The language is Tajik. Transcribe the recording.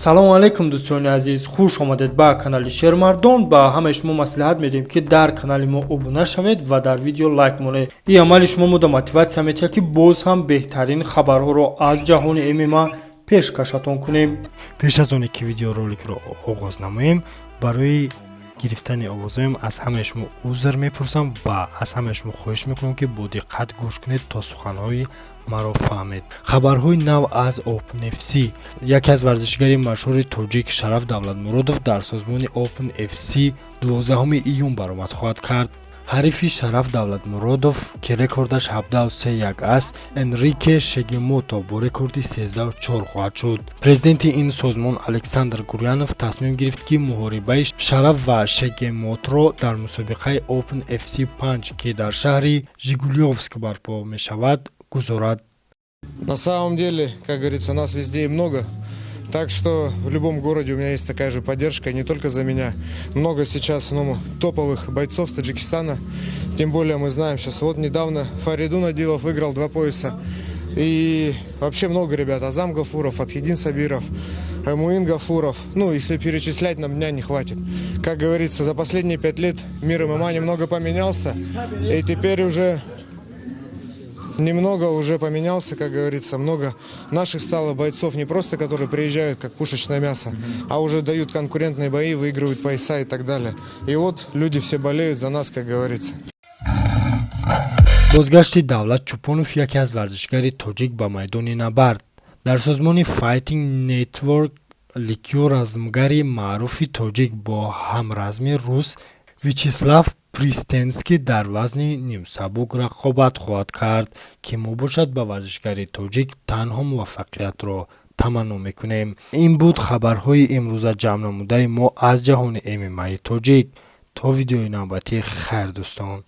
Салому алайкум, дӯстони азиз, хуш омадед ба канали Шермардон. Ба ҳамаи шумо маслиҳат медиҳем, ки дар канали мо обуна шавед ва дар видео лайк монед. Ин амали шумо мода мотиватсия медиҳад, ки боз ҳам беҳтарин хабарҳоро аз ҷаҳони ММА пешкашатон кунем. Пеш аз оне ки видеороликро оғоз намоем, барои гирифтани овозҳоям аз ҳамаи шумо узр мепурсам ва аз ҳамаи шумо хоҳиш мекунам, ки бо диққат гӯш кунед, то суханҳои маро фаҳмед. Хабарҳои нав аз OpenFC: яке аз варзишгари машҳури тоҷик Шараф Давлатмуродов дар созмони OpenFC 12 июн баромад хоҳад кард. Ҳарифи Шараф Давлатмуродов, ки рекордаш 17-3-1 аст, Энрике Шегемото бо рекорди 13-4 хоҳад шуд. Президенти ин созмон Александр Гурьянов тасмим гирифт, ки муҳорибаи Шараф ва Шегемотро дар мусобиқаи Open FC 5, ки дар шаҳри Жигулёвск барпо мешавад, гузорад. На самом деле, как говорится, нас везде и много. Так что в любом городе у меня есть такая же поддержка, и не только за меня. Много сейчас, ну, топовых бойцов с Таджикистана. Тем более мы знаем сейчас, вот недавно Фаридун Адилов выиграл два пояса. И вообще много ребят. Азам Гафуров, Фатхидин Сабиров, Муин Гафуров. Ну, если перечислять, нам дня не хватит. Как говорится, за последние 5 лет мир ММА немного поменялся. И теперь уже немного уже поменялся, как говорится, много наших стало бойцов, не просто которые приезжают как пушечное мясо, а уже дают конкурентные бои, выигрывают пояса и так далее. И вот люди все болеют за нас, как говорится. Бозгашти Давлат Чупонов, яке аз варзишгари тоҷик, ба майдони набард. Дар созмони Fighting Network LQ размгари маъруфи тоҷик бо ҳамразми рус Вячеслав Пристенский дар вазни нимсабук рақобат хоҳад кард, ки мо бошад ба варзишгари тоҷик танҳо муваффақиятро таманно мекунем. Ин буд хабарҳои имрӯза ҷамъ намудаи мо аз ҷаҳони ММАи тоҷик. То видеои навбатӣ, хайр, дӯстон.